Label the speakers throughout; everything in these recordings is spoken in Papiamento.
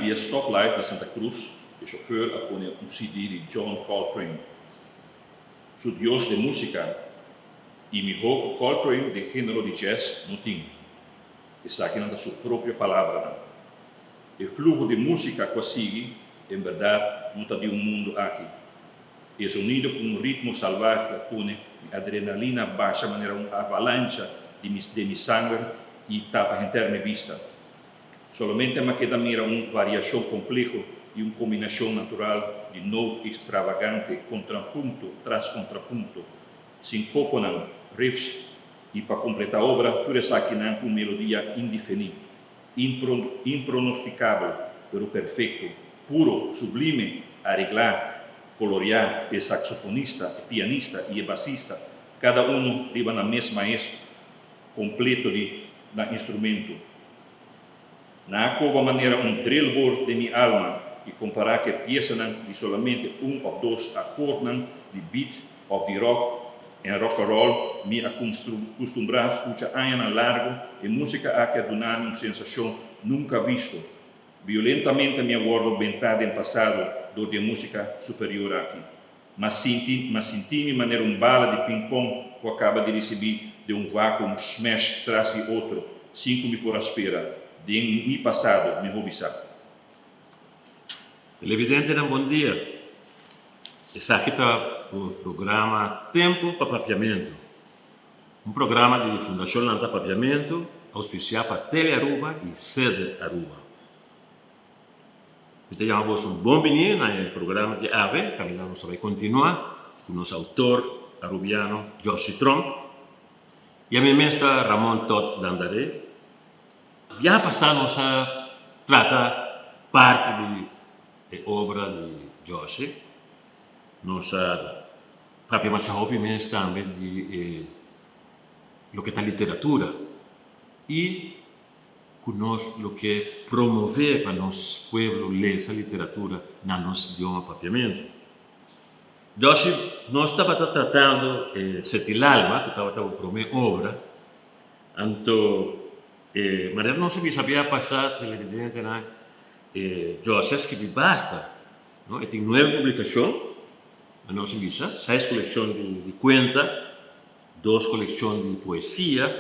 Speaker 1: via stoplight na Santa Cruz, e chauffeur a pone un CD di John Coltrane. Su dios den musica y miho cu Coltrane den genero di jazz no tin. Esakinan ta su propio palabranan. E fluho di musica cu a sigui en berdad no ta di un mundo aki. E zonido cu un ritmo salvahe a pone mi adrenalina basha manera un avalancha di mi den mi sanger y tapa henter mi bista. Solamente m'a keda mira un variashon kompleho i un kombinashon natural di noot ekstravagante, kontrapunto tras kontrapunto, sinkoponan, riffs i pa kompletá obra tur esakinan ku un melodia indifení, impronostikabel pero perfekto, puro, sublime, areglá, koloriá p'e saksofonista, e pianista i e basista, kada unu riba nan mes maestro kompleto di nan instrumento. Nan a koba manera un drillboor den mi alma i kompará ku e piesanan di solamente un òf dos akordnan di beat òf di rock en rock and roll mi a kustumbrá skucha añanan largu, e músika aki a duna mi un sensashon nunka bisto. Violentamente mi a wòrdu bentá den pasado dor di e músika superior aki. M'a sinti, m'a sinti mi manera un bala di ping-pong ku a kaba di risibí den un vakuum smash tras di otro, sin ku mi por a spera. Den mi pasado, mihó bisá.
Speaker 2: Televidentenan bon dia. Esaki ta bo programa Tempo pa Papiamentu, un programa di Fundacion Lanta Papiamentu auspiciá pa Tele Aruba y Sede Aruba. Mi ta yama boso bon bini na e programa di awe, kaminda nos ta bai kontinuá ku nos outor arubiano Jossy Tromp. I ami mes ta Ramon Todd Dandaré. Biaha pasá nos a trata parti di e obra di Jossy. Nos a papia masha hopi mes tambe di e loke ta literatura i ku nos lo ke promové pa nos pueblo lesa literatura na nos idioma papiamentu. Joshi, nos tabata tratando e Setilalma, ku tabata bo promé obra, anto e manera nos a bisa bia pasá televidentenan, e Joshi a skibi basta, no? E tin nuebe publikashon, nos a bisa, seis kolekshon di kuenta, dos kolekshon di poesia,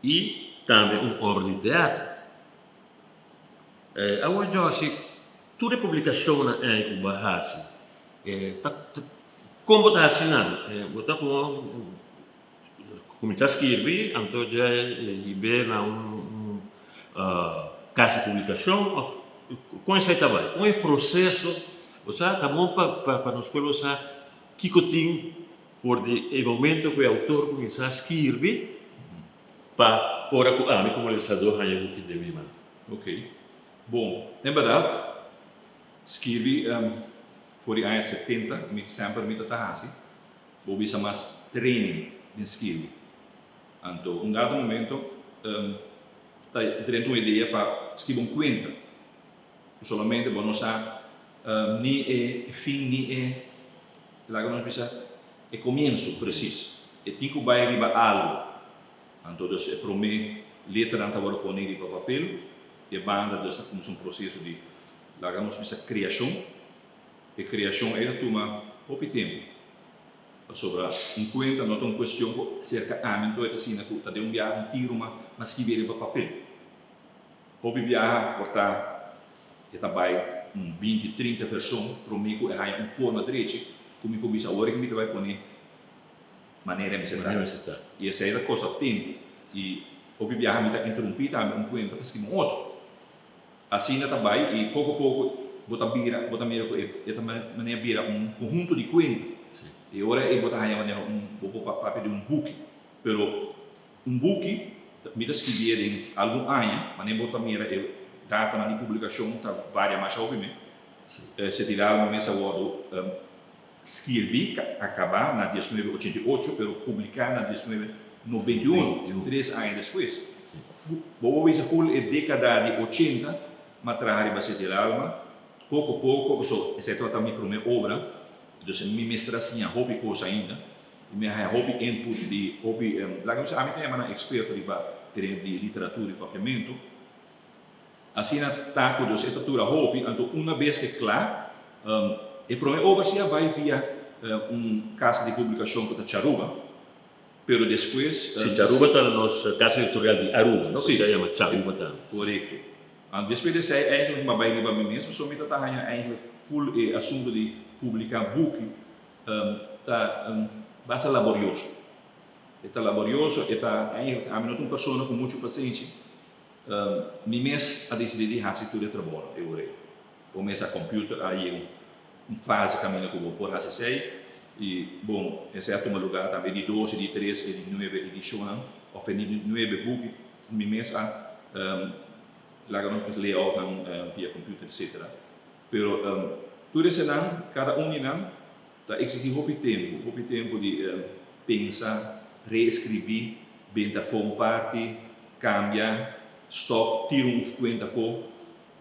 Speaker 2: I tambe un obra di teatro. Awor Joshi, tur e publicacionnan ei cu bo a haci, ta con bo ta haci nan? Bo ta como cuminsa skirbi anto dje hib'e na un casa di publicacion of con esei ta bay? Con e proceso? Osea ta bon pa nos pueblo sa kico tin For di e momento ku e outor kuminsá skirbi pa ora ku ami komo listadó haña buki den mi man.
Speaker 1: Ok. Bon, en bèrdat, skirbi for di aña 70 mi semper mi ta ta hasi, bo bisa mas training den skirbi. Anto un dado momento ta drenta un idea pa skirbi un kuenta ku solamente bo no sa ni e fin ni e Laga nos bisa e komienso presis. E tin ku bai riba algu. Anto dus e promé letranan ta wòrdu poné riba papel. E banda dus ta kuminsá un proseso di, laga nos bisa, kreashon. E kreashon ei ta tuma hopi tempu. Pasobra un kuenta no ta un kuestion ku serka ami anto e ta asina ku ta den un biaha un tiru ma skibi riba papel. Hopi biaha por ta E ta bai un 20, 30 vershon promé ku e haña un forma drechi ku mi por bisa awor ku mi ta bai pone manera mi mester ta. I esei ta kosta tempu i hopi biaha mi ta interumpí tambe un kuenta pa skirbi un otro. Asina ta bai i poko poko bo ta bira bo ta mira ku e ta manera bira un konhunto di kuenta. I ora ei bo ta haña manera un bo por papia di un buki. Pero Un buki, mi ta skibié den algun aña, manera bo ta mira e datanan di publikashon ta varia masha hopi me. Setilar mes a wòrdu skirbí, akabá na 1988, pero publiká na 1991, tres aña despues. Bo por bisa ful e dékada di ochenta m'a traha riba Setilar, poko poko, pasobra esei tabata mi promé obra, entonces mi mester a siña hopi kos ainda. I mi a haña hopi input di hopi, laga mi sa, ami ta yama nan eksperto riba tereno di literatura i papiamentu. Asina ta ku dus e ta dura hopi, anto una bes ku e kla, e promé obra si a bai via un kasa di publikashon ku ta Charuba, pero despues.
Speaker 2: Si, Charuba ta nos kasa editorial di Aruba, no?
Speaker 1: Si.
Speaker 2: Ku se yama Charuba tambe.
Speaker 1: Korekto. Anto despues di esei eigenlijk mi a bai riba mi mes, pasobra mi ta ta haña eigenlijk ful e asuntu di publiká buki ta basta laborioso. E ta laborioso, e ta eigenlijk ami no ta un persona ku muchu pasenshi. Mi mes a disidí di hasi tur e trabounan e ora ei. Bo mes a computer a yega un fase kaminda ku bo por hasi esei i bon esei a tuma lugá tambe di dos i di tres i di nuebe edishonnan òf e di nuebe buki mi mes a laga nos mes layoutnan via computer etcetera. Pero tur esenan kada un di nan ta exigí hopi tempu, hopi tempu di pensa, reeskribí, benta afó un parti, kambia, stòp, tira un kuenta afó,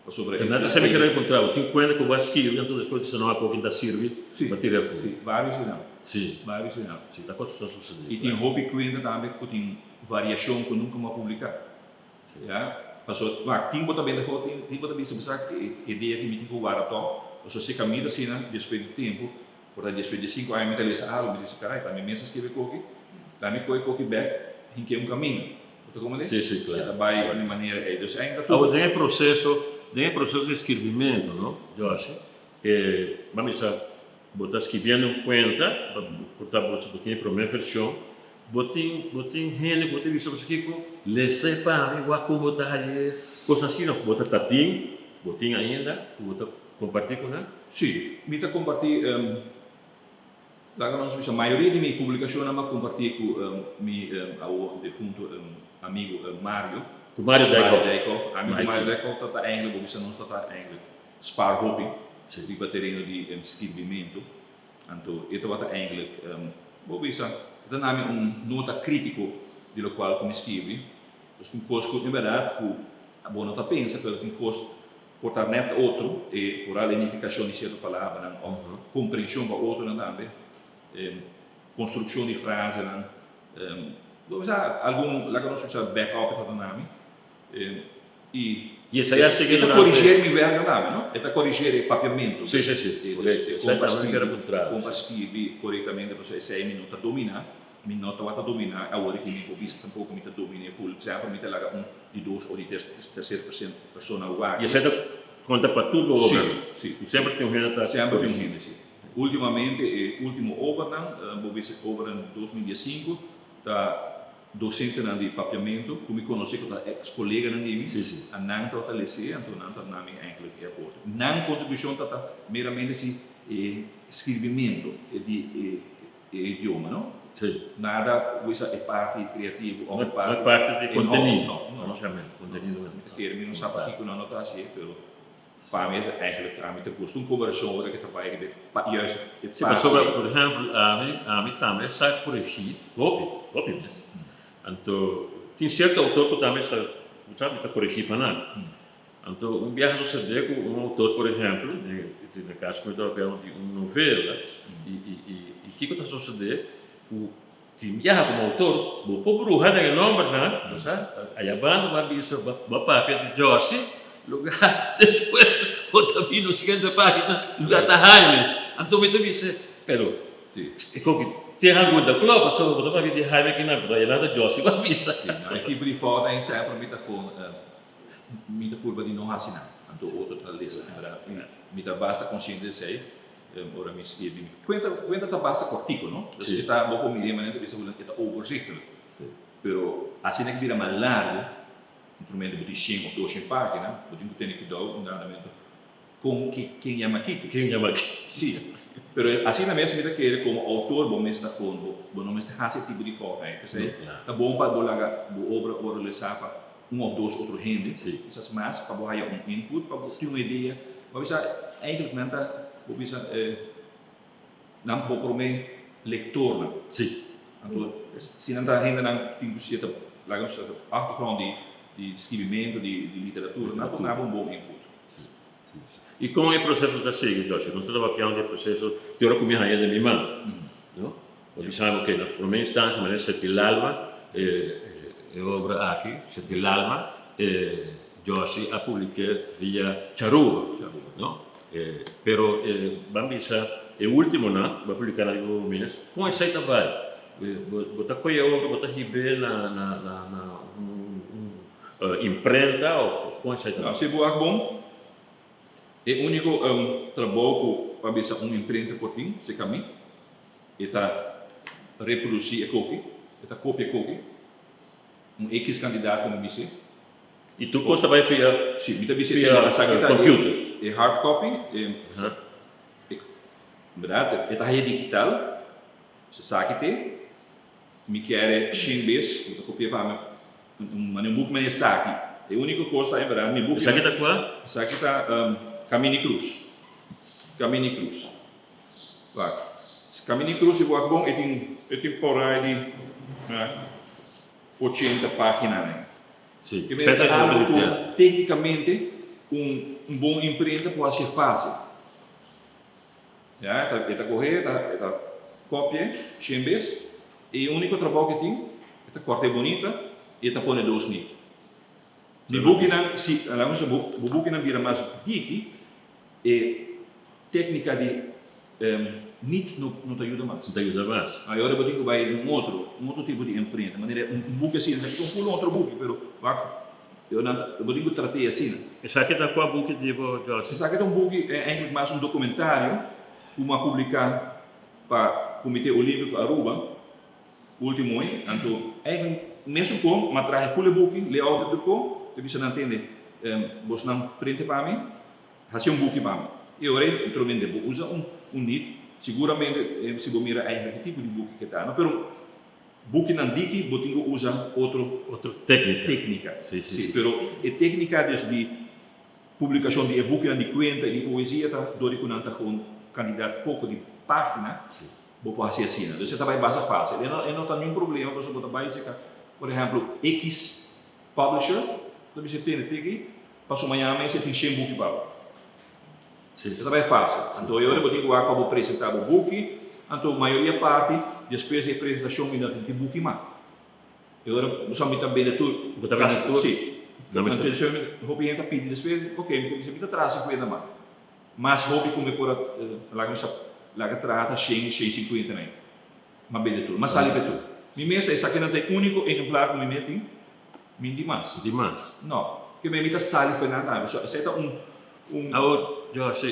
Speaker 1: pasobra
Speaker 2: e. Nada sa mi kere enkontrá bo. Tin kuenta ku bo a skirbi, anto despues di sa no a koki ta sirbi, bo a tira afó.
Speaker 1: Sí, vários di nan.
Speaker 2: Sí.
Speaker 1: Vários di nan.
Speaker 2: Sí, ta kos ta susedé.
Speaker 1: I tin hopi kuenta tambe ku tin variashon ku nunka bo a publiká. Ya, paso, wak, tin bo ta bende afó, tin bo ta bisa, bo sa e idea ki mi tin ku warda tòg, paso si kaminda asina, despues di tempu, por ta despues di sinku aña mi ta lesa algu, mi ta bisa, karai, ta mi mes a skirbi e koki, laat mi kohe e koki bèk, hink'é un kaminda. Bo ta komprendé?
Speaker 2: Sí, sí, klaru.
Speaker 1: E ta bai di manera ei. Dus ainda tur.
Speaker 2: Awor, den e proseso, den e proseso di skirbimentu, no, Joshi, e, bo a bisa, bo ta skirbiendo un kuenta, por ta bo tin e promé vershon, Bo tin bo tin hende ku bo ta bisa bo kiko lesa e pa mi wak kon bo ta haye kos asina bo ta ta tin bo tin ainda ku bo ta komparti ku nan?
Speaker 1: Sí, mi ta komparti laga nos bisa mayoria di mi publikashonnan mi a komparti ku mi awo defunto amigu Mario.
Speaker 2: Ku Mario Dijkhoff.
Speaker 1: Mario Dijkhoff. Ami ku Mario Dijkhoff ta ta eindelijk bo bisa nos ta ta eindelijk spaar hopi riba tereno di skirbimentu. Anto e tabata eigenlijk, bo bisa, e ta nami un nota critico di locual cu mi skirbi. Dus tin cos cu en berdad cu bo no ta pensa, pero tin cos por ta net otro, e vooral e nificacion di cierto palabranan of comprension pa otronan tambe, construccion di frasenan. Bo bisa algun, laga nos bisa back up e ta nami. I
Speaker 2: I esei a sigui
Speaker 1: e ta
Speaker 2: durante.
Speaker 1: koriger mi wèrda tambe, no? E ta koriger e papiamentu.
Speaker 2: Sí, sí, sí. Korekto. Esei tambe mi kere puntra.
Speaker 1: Kon pa skirbi korektamente, pasobra esei mi no ta dominá. Mi no tabata dominá, awor aki mi por bisa tampoko mi ta dominé ful. Semper mi ta laga un di dos o di terser persona wak.
Speaker 2: I esei ta konta pa tur bo obranan?
Speaker 1: Sí, sí.
Speaker 2: I semper tin un hende ta
Speaker 1: Semper tin un hende, sí. Ultimamente e ultimo obranan, bo bisa obranan di 2015, ta. Dosentenan di papiamentu ku mi konosé ku ta eks koleganan di mi, a nan tabata les'é, anto nan ta duna mi enkele e aporte. Nan kontribushon tabata meramente si e skirbimentu di e idioma, no? Nada ku e parti kreativo òf e parti.
Speaker 2: No e parti di kontenido.
Speaker 1: No, no. Mi ta kere mi no sa pakiko nan no ta hasié, pero. Pa mi eigenlijk ami ta gusta un komberashon ora ke ta bai riba e juist e
Speaker 2: Si, pasobra por ehempel ami ami tambe sa koregi hopi, hopi mes. Anto tin sierto outor ku tambe sa ku sa mi ta koregi pa nan. Anto un biaha sosede ku un outor por ehempel den den e kaso ku mi ta papia di un novela i i i kiko ta sosede ku Tin biaha komo outor, bo por bruha den e nombernan, bo sa, aya banda bo a bisa, bo a papia di Josie, lugar despues bo ta bini un siguiente pagina, lugar ta Jaime. Anto mi ta bisa, pero e koki tin algun ta klopt, pasobra bo ta papia di Jaime kinan, pero aya nan ta Josie bo a bisa.
Speaker 1: Si, no, e tipo di fout ei semper mi ta kon, mi ta purba di no hasi nan, anto otro ta lesa, mi ta basta konsiente di esei. Ora mi skirbi mi kuenta, kuenta ta basta kòrtiku, no? Dus e ta, bo por mira e manera ta bisa ku e ta overzichtelijk. Pero asina ke bira mas largu, un promedio bo tin shen òf doshen página, bo tin ku tene kuidou un dandamentu kon ke ken yama kiko.
Speaker 2: Ken yama kiko.
Speaker 1: Si. Pero asina mes mi ta kere komo outor bo mes ta kon, bo no mester hasi e tipo di fout ei. P'esei ta bon pa bo laga bo obra ora lesá pa un òf dos otro hende, kisas mas, pa bo haya un input, pa bo tin un idea. Bo bisa, eigenlijk nan ta, bo bisa, nan bo promé lektornan. Anto, si nan ta hendenan tin ku sierto, laga nos bisa, achtergrond di di skibimentu, di di literatura, nan por duna bo un bon input.
Speaker 2: I kon e proseso ta sigui, Joshua? Nos ta papiando di e proseso te ora ku mi haya den mi man, no? Bo bisa mi, ok, na promé instansia mi a seti l'alma, e obra aki, seti l'alma, e. Joshi a publik'é via Charuba, no? Pero ban bisa e ultimonan bo a publiká na riba bo mes, kon esei ta bai? Bo ta kohe obra, bo ta hib'é na na un imprenta òf kon esei ta bai?
Speaker 1: Si bo wak bon, e úniko trabou ku pa bisa un imprenta por tin, serka mi, e ta reprodusí e koki, e ta kopia e koki, un X kantidat ku mi bis'é.
Speaker 2: I tur kos ta bai via
Speaker 1: Si, mi ta bis'é
Speaker 2: via
Speaker 1: esaki ta
Speaker 2: computer.
Speaker 1: e hard copy, e bèrdat e ta haña digital, esaki te mi kier e shen bes, mi ta kopi'é pa mi un un buki manera esaki. E úniko kos ta bèrdat mi buki
Speaker 2: Esaki ta kua?
Speaker 1: Esaki ta Camini Cruz, Camini Cruz. Wak, Camini Cruz si bo wak bon e tin e tin por ai di 80 paginanan.
Speaker 2: Si,
Speaker 1: Ke mester ta algo ku teknikamente un bon imprenta por hasi fásil. Ya, e ta kohe, e ta kopia shen bes, i e úniko trabou ke tin, e ta kòrta e bunita i e ta pone dos nit. Mi bukinan, si, laga nos bo bukinan bira mas diki, e téknika di nit no no ta yuda mas.
Speaker 2: No ta yuda mas.
Speaker 1: Ai ora bo tin ku bai un otro, un otro tipo di imprenta. Manera un buki asina, esaki ta un full otro buki, pero wak, nan ta, bo tin ku trat'é asina.
Speaker 2: Esaki ta kua buki di bo, Josh?
Speaker 1: Esaki ta un buki, eindelijk mas un dokumentario ku mi a publiká pa Komité Olímpiko Aruba ultimo ei. Anto, eigenlijk mesun kon, mi a traha e full e buki, layout e tur kon, ta bisa nan tende, bosnan printe pa mi. Hasi un buki pa mi. E ora ei naturalmente bo usa un un nit, siguramente si bo mira eigenlijk e tipo di buki ke ta, no? Pero bukinan diki bo tin ku usa otro
Speaker 2: Otro teknika.
Speaker 1: teknika.
Speaker 2: Si, si, si.
Speaker 1: Pero e teknika dus di publikashon di e bukinan di kuenta i di poesia ta dor di ku nan ta gewoon kantidat poko di pagina, bo por hasi asina. Dus e ta bai basta fasil. E no e no ta niun problema pasobra bo ta bai seka por ehemplo X publisher ta bisa tene tiki Paso mañana mester tin shen buki pa bo.
Speaker 2: Sí.
Speaker 1: E ta bai fácil. Anto e ora bo tin ku wak pa bo presentá bo buki, anto mayoria parti despues di e presentashon mi no tin tin buki mas. E ora bo sa mi ta bende tur.
Speaker 2: Bo ta bende tur?
Speaker 1: Sí.
Speaker 2: No mester.
Speaker 1: Anto hopi hende ta pidi despues, ok, mi ta bisa mi ta traha sinkuenta mas. Mas hopi ku mi por a laga mi sa laga traha ta shen, shen sinkuenta na e. M'a bende tur. M'a sali pe tur. Mi mes ta esakinan ta e úniko ehemplar ku mi mes tin. Mi di mas.
Speaker 2: Di mas?
Speaker 1: No. Ke mi ta sali for nan tambe. So esei ta un, un.
Speaker 2: Awor, Josh,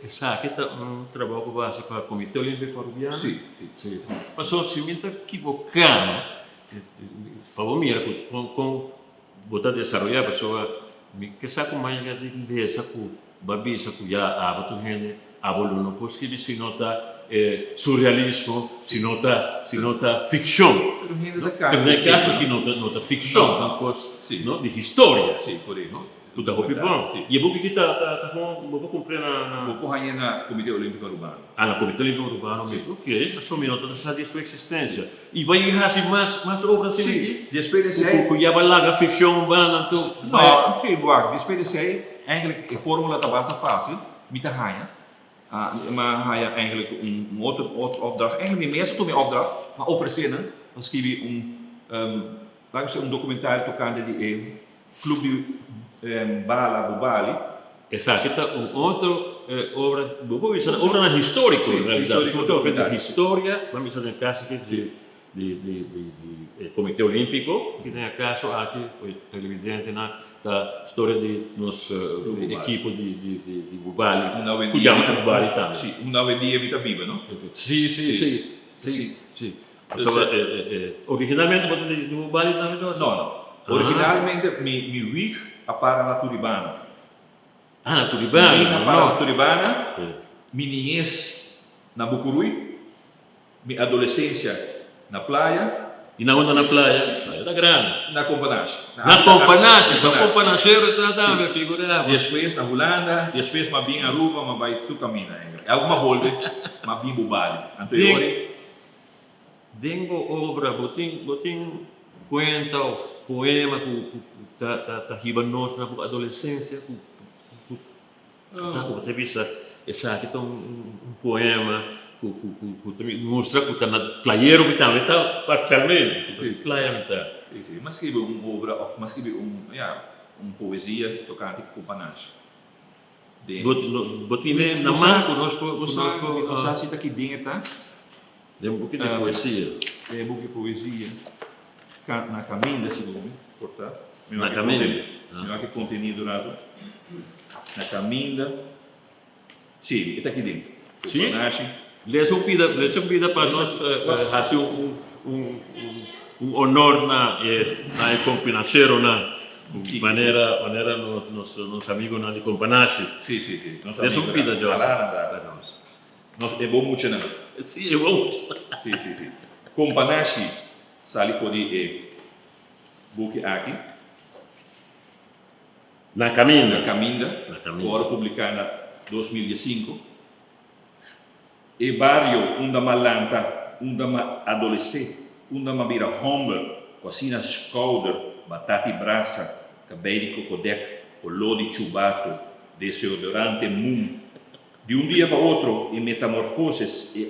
Speaker 2: esaki ta un trabou ku bo hasi pa Komité Olímpiko Arubiano?
Speaker 1: Si, si.
Speaker 2: Si. Pasobra si mi ta kiboká, pa bo mira ku kon kon bo ta desaroyá, pasobra mi ke sa ku mayoria di lesa ku Bo a bisa ku ya abo tur hende, abo lo no por skibi si no ta e surrealismo, si no ta si no ta fikshon.
Speaker 1: Pero hende ta kambia.
Speaker 2: Pero den e kaso aki no ta no ta fikshon, ta un kos no di historia.
Speaker 1: Si, korekto.
Speaker 2: Ku ta hopi bon. I e buki aki ta ta ta kon bo por kumpr'é na na.
Speaker 1: Bo por hañ'é na Komité Olímpiko Arubano.
Speaker 2: Ah, na Komité Olímpiko Arubano mes. Oké, pasobra mi no ta sa di su eksistensia. I bo a yega hasi mas mas obra asina aki?
Speaker 1: Si, despues di esei.
Speaker 2: Ku ya bo a laga fikshon banda anto.
Speaker 1: No, si, wak, despues di esei eigenlijk e formula ta basta fácil, mi ta haña. Mi a haña eigenlijk un otro opdracht, eigenlijk mi mes a tuma e opdracht, mi a ofresé nan pa skibi un, laga mi bisa un documentario tokante di e club di bala Bubali.
Speaker 2: Esaki ta un otro obra, bo por bisa obranan historico en realidad,
Speaker 1: Sí, historico
Speaker 2: di historia, bo a bisa den caso aki di di di di Comite Olimpico, y den e caso aki televidentenan ta storia di nos ekipo di di di Bubali, cu yama Bubali tambe.
Speaker 1: Sí, unda awendia mi ta biba, no?
Speaker 2: Sí, sí, sí, sí, sí. Pasobra originalmente bo ta di Bubali tambe no?
Speaker 1: No, no. Originalmente mi mi wig a para na Turibana.
Speaker 2: Ah, na Turibana.
Speaker 1: Mi wig a para na Turibana, mi niñez na Bucurui, mi adolescencia na Playa.
Speaker 2: Y na unda na Playa? Playa ta grandi.
Speaker 1: Na Companache.
Speaker 2: Na Companache, ta Companachero ta tambe, figura bo.
Speaker 1: Despues na Hulanda, despues m'a bin Aruba, m'a bai tur caminda eigenlijk. Algo m'a bolbe, m'a bin Bubali. Anto e ora.
Speaker 2: Den bo obra bo tin bo tin kuenta of poema ku ku ta ta ta hiba nos na bo adolesensia ku ku ta ku bo ta bisa esaki ta un un poema ku ku ku ku ta mustra ku ta na playero mi tambe ta parcialmente ku ta playa mi ta.
Speaker 1: Si si, mi a scribi un obra of mi a scribi un ya. Un poesia tocante Companashi. Den.
Speaker 2: Bo bo tine na man cu nos por cu nos por.
Speaker 1: Mi no sa si ta ki den e ta.
Speaker 2: Den buki di poesia.
Speaker 1: Den e buki poesia. Na caminda segun mi por ta.
Speaker 2: Na caminda.
Speaker 1: Mi wak e contenido rato. Na caminda. Si, e ta aki den.
Speaker 2: Si?
Speaker 1: Companashi.
Speaker 2: Lesa un pida, lesa un pida pa nos haci un un un honor na e na e compinasheronan. Manera manera nos nos amigonan di Companashi.
Speaker 1: Si, si, si. Nos
Speaker 2: Lesa un pida,
Speaker 1: amigonan.
Speaker 2: José.
Speaker 1: Alá nan ta. Nos e bon muchanan.
Speaker 2: Si, e bon muchanan.
Speaker 1: Si, si, si. Companashi sali for di e buki aki.
Speaker 2: Na Caminda.
Speaker 1: Na Caminda,
Speaker 2: Na Caminda.
Speaker 1: ku ora publiká na 2015. E bario unda m'a lanta, unda m'a adolesé, unda m'a bira hòmber, ku asina skouder, batata i brasa, kabei di kokodèk, oló di chubato, deseodorante mum. Di un dia pa otro e metamorfoses, e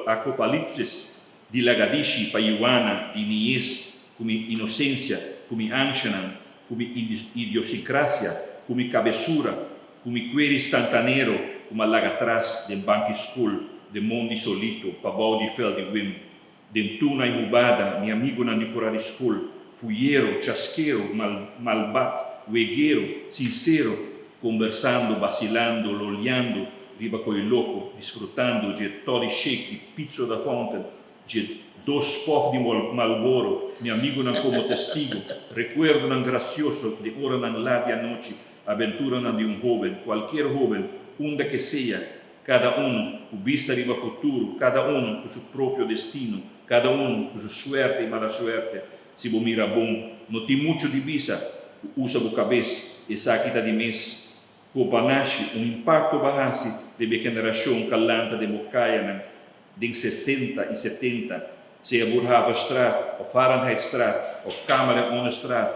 Speaker 1: akopalipsis di lagadishi pa yuana di niñes ku mi inosensia, ku mi anshanan, ku mi idiosincrasia, ku mi kabesura, ku mi kueri santanero ku m'a laga tras den banki skol, den mondi solito, pabou di veld di wim, den tuna i hubada, mi amigunan di kura di skol, fuyero, chaskero, malbat, weguero, sinsero, kombersando, basilando, loliando riba koi loko, disfrutando dje toddy shake di Pizzo da Fountain, Dje dos pof di Marlboro, mi amigunan komo testigo, rekuerdonan grasioso di oranan lat di anochi, aventuranan di un hoben, kualkier hoben, unda ke sea, kada unu ku bista riba futuro, kada unu ku su propio destino, kada unu ku su suerte i mala suerte. Si bo mira bon, no tin muchu di bisa ku usa bo kabes, esaki ta di mes. Ku panashi, un impakto ba hasi riba e generashon ku a lanta den bo kayanan den sesenta i setenta, sea Boerhavestraat òf Fahrenheitstraat òf Kamer en Onnestraat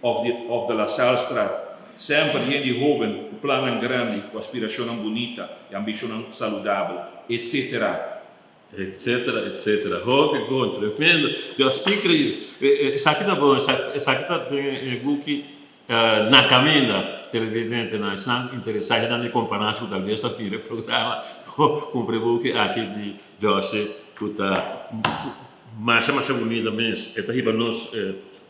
Speaker 1: òf di òf de La Sallestraat, semper yen di hóben ku plannan grandi, ku aspirashonnan bunita i ambishonnan saludabel, etsetera.
Speaker 2: Etsetera, etsetera. Hopi bon, tremendo. Dios, inkreibel. Esaki ta bon, esaki ta den e buki Na caminda, televidentenan, esnan interesá esnan di Companashi cu talbes ta mira e programa por cumpra e buki aki di Jossy cu ta masha masha bunita mes. E ta hiba nos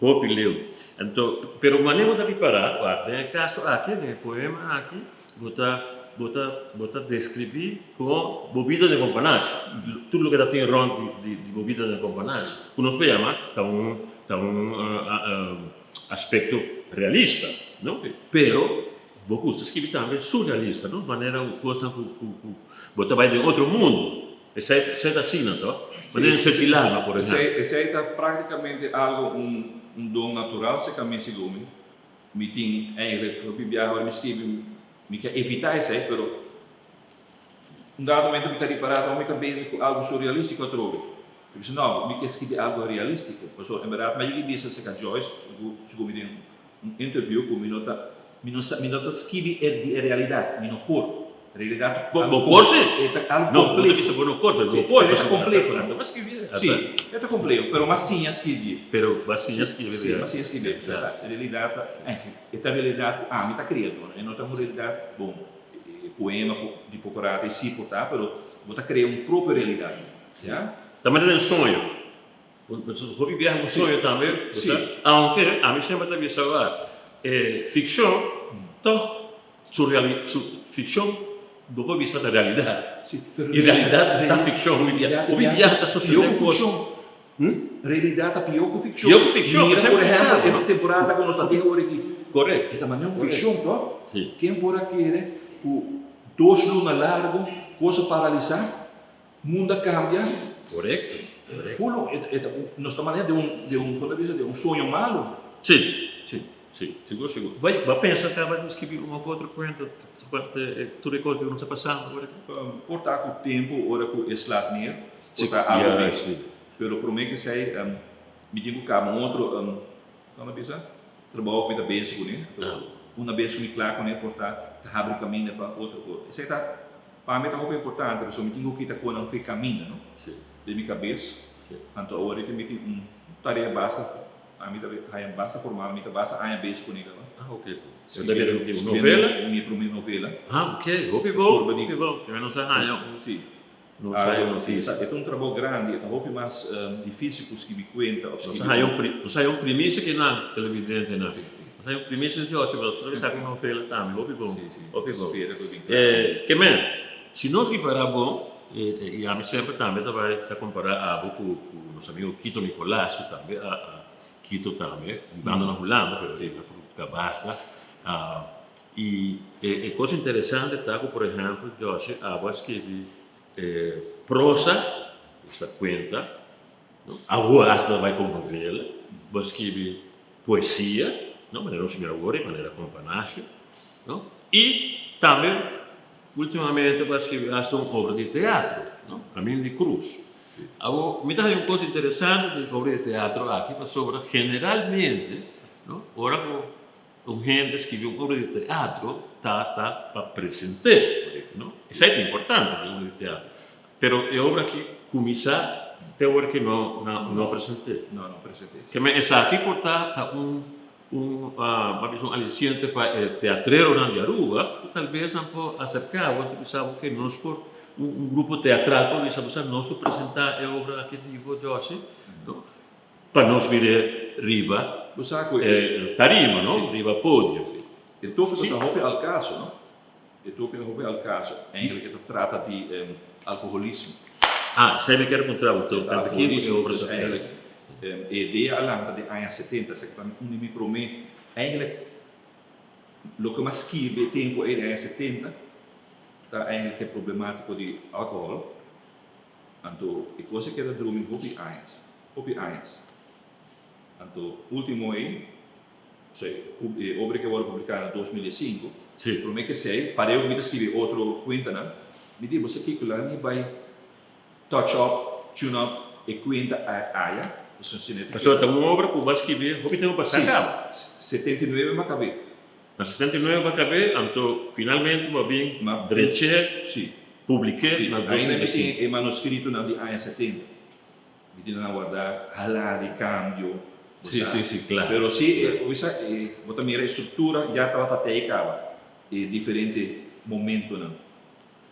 Speaker 2: hopi leu. Anto, pero manera bo ta prepara, wak, den e caso aki, den e poema aki, bo ta bo ta bo ta describi con bo bida den Companashi, tur loke ta tin rond di di bo bida den Companashi, cu nos por yama ta un ta un. Aspecto realista, no? Pero bo gusta skibi tambe surrealista, no? Manera cu cosnan cu cu cu bo ta bay den otro mundo. Esey esey ta asina, to? Manera di senti lama, por ehemplo.
Speaker 1: Esey esey ta practicamente algo un un don natural cerca mi segun mi. Mi tin eigenlijk hopi biaha ora mi skibi mi ke evita esey pero Un dado momento mi ta ripará ta mi ta bezig ku algu surrealístiko atrobe. Mi bisa, no, mi ke skibi algu realístiko. Pasobra en bèrdat mi a yega bisa serka Joyce, segun mi den un interview, ku mi no ta, mi no sa, mi no ta skibi e di e realidat, mi no por. Realidat ta
Speaker 2: Bo por si.
Speaker 1: E ta algu
Speaker 2: No, bo ta
Speaker 1: kompleho.
Speaker 2: bisa bo no por, pero bo
Speaker 1: Sí,
Speaker 2: por,
Speaker 1: pero e ta
Speaker 2: pasobra
Speaker 1: kompleho.
Speaker 2: ata bo a skibi.
Speaker 1: Sí, e ta kompleho, pero mi a siña skibi.
Speaker 2: Pero bo a siña skibi.
Speaker 1: Sí, mi a siña skibi. Pasobra e realidat ta, e ta realidat ku ami ta krea, e no ta un realidat bon. E poema di Pocorata e si por ta, pero bo ta crea un propio realidad. Ya?
Speaker 2: Ta manera un soño. Hopi biaha un soño tambe bo ta, aunke ami semper ta bisa wak, e ficcion toch su reali su ficcion bo por bisa ta realidad. Y realidad ta ficcion hopi biaha. Hopi biaha ta sosode cos.
Speaker 1: Realidad ta pió ku fikshon.
Speaker 2: Pió ku fikshon,
Speaker 1: Mira,
Speaker 2: esei
Speaker 1: por
Speaker 2: mi
Speaker 1: ehèmpel,
Speaker 2: pensaba, no?
Speaker 1: e temporada ku nos ta den ora aki.
Speaker 2: Korekto.
Speaker 1: E ta manera un
Speaker 2: Korekto.
Speaker 1: fikshon, tòg?
Speaker 2: Sí.
Speaker 1: Ken por a kere ku dos luna largu kos a paralisá, mundu a kambia?
Speaker 2: Korekto, korekto.
Speaker 1: Ful, e ta, nos ta manera den un, den un, kon ta bisa, den un soño malu.
Speaker 2: Sí, sí, sí, sigur, sigur. Bai, bo a pensa kaba di skibi un òf otro kuento tokante tur e kos ku nos ta pasando ora aki?
Speaker 1: Por ta ku tempu ora ku e slat neer, Por ta algo di. Pero prome ke esei mi tin ku kaba un otro, kon ta bisa, trabou ku mi ta bezig kuné. Anto una bes ku mi kla kuné por ta ta habri kaminda pa otro kos. Esei ta pa mi ta hopi importante pasobra mi tin ku kita konan for e kaminda, no? Den mi kabes. Anto awor ke mi tin un tarea basta. Ami ta haya basta formal, mi ta basta aña bezig kuné kaba.
Speaker 2: Ah, ok. E ta bira un novela?
Speaker 1: Mi promé novela.
Speaker 2: Ah, ok. Hopi bon, hopi bon. Ke nos a haña un.
Speaker 1: Si.
Speaker 2: Nos a haña un notisia.
Speaker 1: E ta un trabou grandi, e ta hopi mas difisil ku skibi kuenta òf skibi.
Speaker 2: Nos a haña un, nos a haña un primisia kinan, televidentenan. Nos a haña un primisia di Joshua, pero nos ta bisa ku novela tambe. Hopi bon.
Speaker 1: Si, si.
Speaker 2: Hopi bon.
Speaker 1: Spera ku e bin kla.
Speaker 2: Ke men, si nos ripará bon, i ami semper tambe ta bai ta kompará abo ku nos amigo Quito Nicolaas, ku tambe a Quito tambe, bibando na Hulanda, pero e a publiká basta. I e kos interesante ta ku, por ehèmpel, Joshi abo a skibi prosa, esta kuenta, no? Awor asta ta bai pa un novela, bo a skibi poesia, no? Manera nos mira awor, manera Companacio, no? I tambe ultimamente bo a skibi asta un obra di teatro, no? Camin di Cruz. Awor, mi ta haña un kos interesante den obra di teatro aki pasobra generalmente, no, ora ku un hende skibi un obra di teatro ta ta pa present'é, no? Esei ta importante den obra di teatro. Pero e obra aki kuminsá te ora ki no no a present'é.
Speaker 1: No, no a present'é.
Speaker 2: Keme esaki por ta ta un un a bisa un alisiente pa e teatreronan di Aruba ku talbes nan por aserká bo i bisa bo ke nos por un grupo teatral por bisa bo sa nos por presentá e obra aki di bo Jossy no pa nos mir'é riba
Speaker 1: Bo sa ku
Speaker 2: e tarima no riba podio.
Speaker 1: E tópiko ta hopi al kaso no e tópiko ta hopi al kaso eigenlijk e ta trata di alkoholismo.
Speaker 2: Ah esei mi kier puntra bo tokante kiko e obra ta trata.
Speaker 1: E idea a lanta den aña setenta, esaki ta un di mi promé, eigenlijk loke mi a skirbi e tempu ei den aña 70 ta eigenlijk e problemátiko di alkohòl, anto e kos a keda drumi hopi añas, hopi añas. Anto último ei, e obra ke a wòrdu publiká na 2005, promé ke esei, pareu ku mi ta skirbi otro kuentanan, mi di bo sa kiko laga mi bai Touch up, tune up e kuenta aya, pasobra si no e ta keda.
Speaker 2: Pasobra ta un obra ku bo a skibi hopi tempu pasá kaba.
Speaker 1: Si, 79 mi a kab'é.
Speaker 2: Na 79 bo a kab'é, anto finalmente bo a bin drech'é, publik'é na
Speaker 1: Ainda mi
Speaker 2: 2005.
Speaker 1: tin e manuskritonan di aña 70. Mi tin nan wardá, halá di kambio, bo
Speaker 2: Si,
Speaker 1: sa.
Speaker 2: si, si, kla.
Speaker 1: Pero si, bo sa, bo ta mira e struktura ya tabata tei kaba, e diferente momentonan.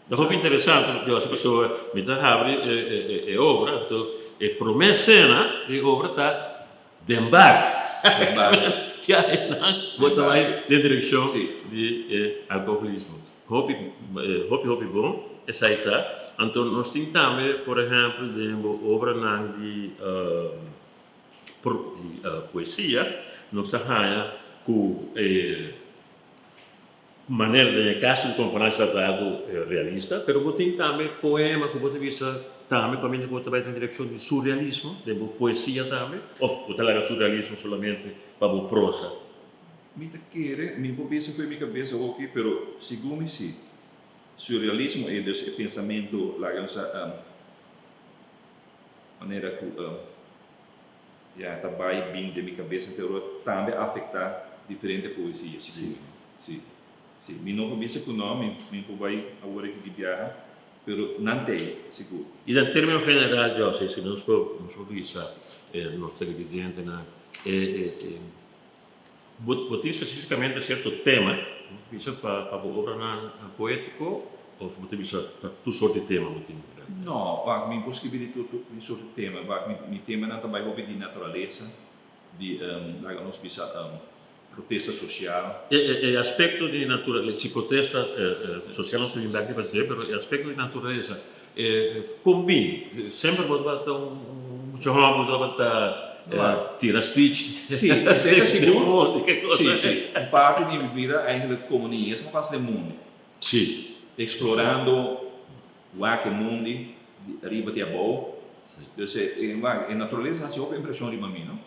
Speaker 2: Ta hopi interesante José pasobra mi ta habri e obra anto e prome escena di e obra ta den bar.
Speaker 1: Den bar.
Speaker 2: Ya einan bo ta bai den direccion di e alcoholismo. Hopi hopi hopi bon esai ta. Anto nos tin tambe por ehempel den bo obranan di poesia nos ta haña cu e Manera den e kaso di kompará ta algu realista, pero bo tin tambe poema ku bo ta bisa tambe kaminda ku bo ta bai den direkshon di surrealismo den bo poesia tambe òf bo ta laga surrealismo solamente pa bo prosa?
Speaker 1: Mi ta kere, mi por bisa fo'i mi kabesa hopi, pero segun mi si. Surrealismo e dus e pensamentu laga nos a manera ku Ya ta bai bin den mi kabesa pero tambe a afektá diferente poesia sigur. Si. Si. Mi no por bisa ku no, mi mi por bai awor aki di biaha, pero nan ta ei, sigur.
Speaker 2: I den término general, José, si nos por nos por bisa nos televidentenan e e Bo bo tin spesífikamente sierto tema bo ta bisa pa pa bo obranan poétiko òf bo ta bisa ta tur sort di tema bo tin?
Speaker 1: No, wak mi por skibi di tur tur sort di tema. Wak mi mi temanan ta bai hopi di naturalesa, di laga nos bisa protesta sosial.
Speaker 2: E e aspekto di naturalesa, si protesta sosial nos ta bin bek riba dje, pero e aspekto di naturalesa Kon bin? Semper bo tabata un mucha hòmber ku tabata tira speech.
Speaker 1: Sí, esei ta sigur. Sí, sí. Un parti di mi bida eigenlijk komo niñez mi a pasa den mundi.
Speaker 2: Sí.
Speaker 1: Eksplorando wak e mundi di ariba te abou. Dus e naturalesa a hasi hopi impreshon riba mi, no?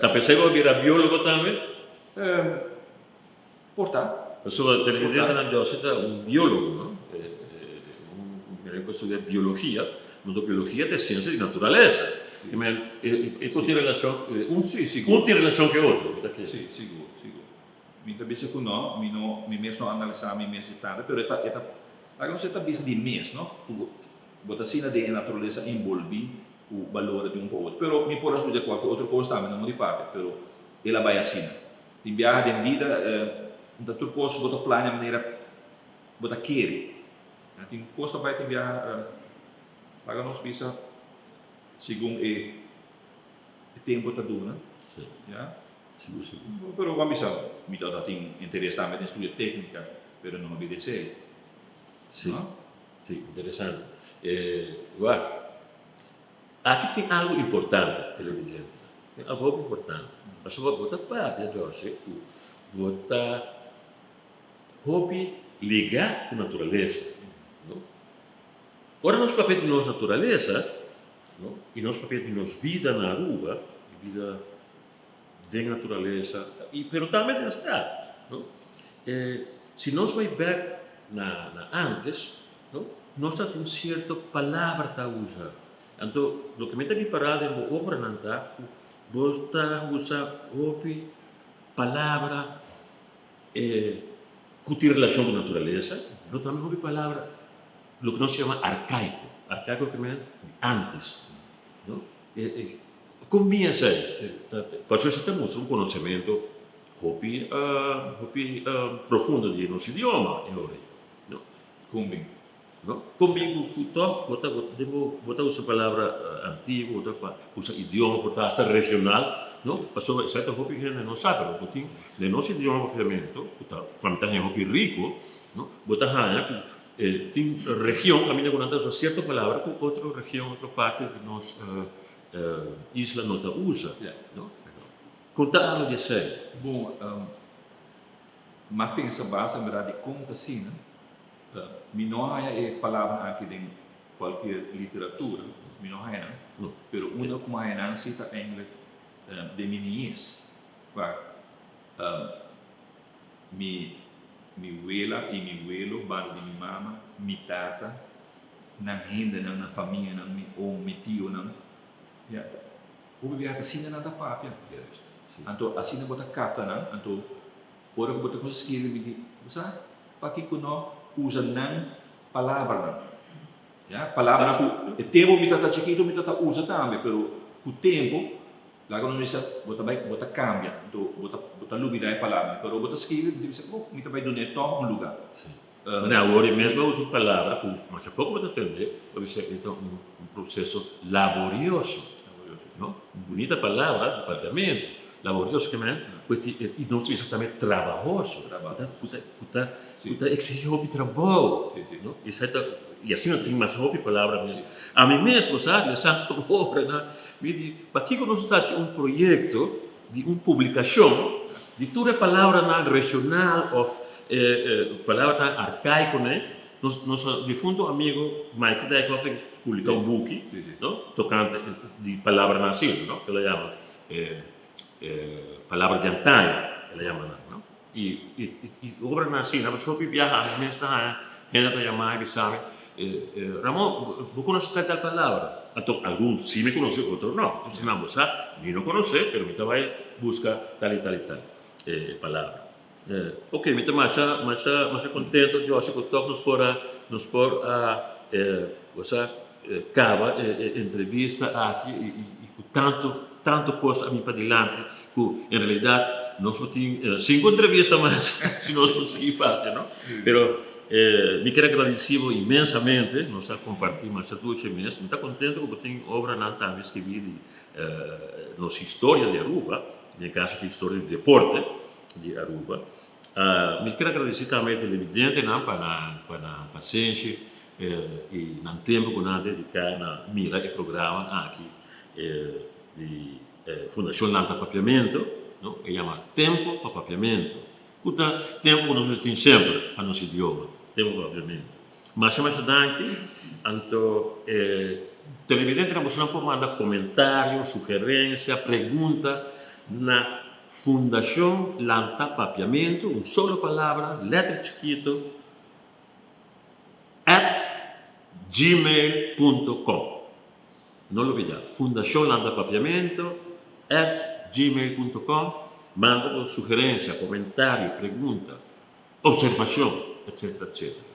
Speaker 2: Ta pensá ku bo a bira biólogo tambe?
Speaker 1: Por ta.
Speaker 2: Pasobra televidentenan José ta un biólogo, no? Un hende ku a studia biologia, anto biologia ta e siensia di naturalesa.
Speaker 1: Si.
Speaker 2: I men, e por tin relashon, un
Speaker 1: Si, sigur.
Speaker 2: un tin relashon ku e otro, mi ta kere.
Speaker 1: Si, sigur, sigur. Mi ta bisa ku no, mi no, mi mes no analisá mi mes di tantu, pero e ta, e ta, laga nos e ta bisa di mes, no? Ku bo ta asina den e naturalesa enbolbí. Ku balor di un pa otro. Pero mi por a studia kualke otro kos tambe, no mo di papia, pero el a bai asina. Tin biaha den bida no ta tur kos bo ta plania manera bo ta kere. Tin kos ta bai tin biaha laga nos bisa segun e tempo ta duna. Ya.
Speaker 2: Sigur sigur.
Speaker 1: Pero bo a bisa mi tabata tin interes tambe den studia teknika, pero no a bira esei.
Speaker 2: Si. Si, interesante. Wak, aki tin algo importante, televidentenan. Tin algo hopi importante. Pasobra bo ta papia, Joshie, ku bo ta hopi ligá ku naturalesa, no? Ora nos papia di nos naturalesa, no, i nos papia di nos bida na Aruba, e bida den naturalesa y pero tambe den stad no si nos bay bek na na antes no nos ta tin cierto palabra ta usa anto loke mi ta ripara den bo obranan ta cu bo ta usa hopi palabra cu tin relacion cu naturalesa pero tambe hopi palabra loke nos yama arcaico arcaico ke men di antes no. Kon bin esei? Pasobra esei ta mustra un konosementu hopi hopi profundo di nos idioma e ora ei, no?
Speaker 1: Kon bin?
Speaker 2: No? Kon bin ku ku tòg bo ta den bo bo ta usa palabra antiguo, bo ta usa idioma por ta asta regional, no? Pasobra esei ta hopi hende no sa, pero bo tin den nos idioma papiamentu ku ta pa mi ta haña hopi riku, no? Bo ta haña ku E tin region kaminda ku nan ta usa sierto palabra ku otro region, otro parti di nos isla no ta usa, no? Konta algu di esei.
Speaker 1: Bon, m'a pensa basta en berdad di kon ta asina. Mi no a haña e palabranan aki den kualkier literatura, mi no haña nan, pero unda ku mi a haña nan si ta eindelijk den mi niñez. Wak, Mi mi wela i mi welo banda di mi mama, mi tata, nan hendenan, nan famianan, mi oom, mi tionan, ya, ta hopi biaha ta asina nan ta papia. Anto asina bo ta kapta nan, anto ora ku bo ta kuminsá skirbi mi di, bo sa pakiko no usa nan palabranan? Ya, palabranan ku e tempu mi tabata chikitu mi tabata usa tambe, pero ku tempu Laga nos bisa, bo ta bai, bo ta cambia, anto bo ta, bo ta lubida e palabra, pero bo ta scribi, bo ta bisa, oh, mi ta bai dun'é tog un lugar.
Speaker 2: Sí. Mane awor e mes bo usa un palabra cu masha poco bo ta tende, bo bisa e ta un, un proceso laborioso, no? Un bunita palabra di papiamento, laborioso ke men cu e tin, y nos ta bisa tambe trabahoso, cu ta, cu ta, cu ta exigi hopi trabou, no? Esai ta, y asina tin masha hopi palabra mes. Ami mes, bo sa, lesa obra nan, mi di, Pakiko nos ta hasi un proyekto di un publikashon di tur e palabranan regional òf palabranan arkaikonan? Nos nos difunto amigo Mike Dijkhoff a publiká un buki, no, tokante di palabranan asina, no, el a yama Palabra di antaño, el a yama nan, no. I i obranan asina, pasobra hopi biaha ami mes ta haña hende ta yama mi bisa mi, Ramon, bo konosé tal tal palabra? Anto algun si mi konosé, otro no. Entonces nan bo sa, mi no konosé, pero mi ta bai buska tal i tal i tal palabra. Ok, mi ta masha masha masha kontento Joshie ku tòg nos por a nos por a bo sa kaba e entrevista aki i ku tantu tantu kos a bin padilanti ku en realidat nos por tin sinku entrevista mas si nos por sigui papia no pero mi kier a gradisi bo inmensamente nos a komparti masha dushi mes mi ta kontento ku bo tin obranan tambe skibi di nos historia di Aruba den kaso di historia di deporte di Aruba mi kier a gradisi tambe e televidentenan pa nan pa nan pasenshi i nan tempu ku nan a dediká na mira e programa aki di Fundashon Lanta Papiamentu, no, e yama Tempo pa Papiamentu, ku ta tempu ku nos mester tin semper pa nos idioma, Tempo pa Papiamentu. Masha masha danki, anto e televidentenan bosonan por manda komentario, sugerensia, pregunta na Fundashon Lanta Papiamentu, un solo palabra, letter chikito, at gmail punto com. No lubida, Fundashon Lanta Papiamento at gmail punto com, manda bo sugerensia, komentario, pregunta, observashon, etcetera, etcetera.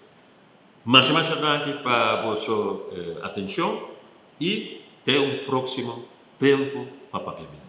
Speaker 2: Masha masha danki pa boso atenshon i. Te un próksimo Tempu pa Papia Bini.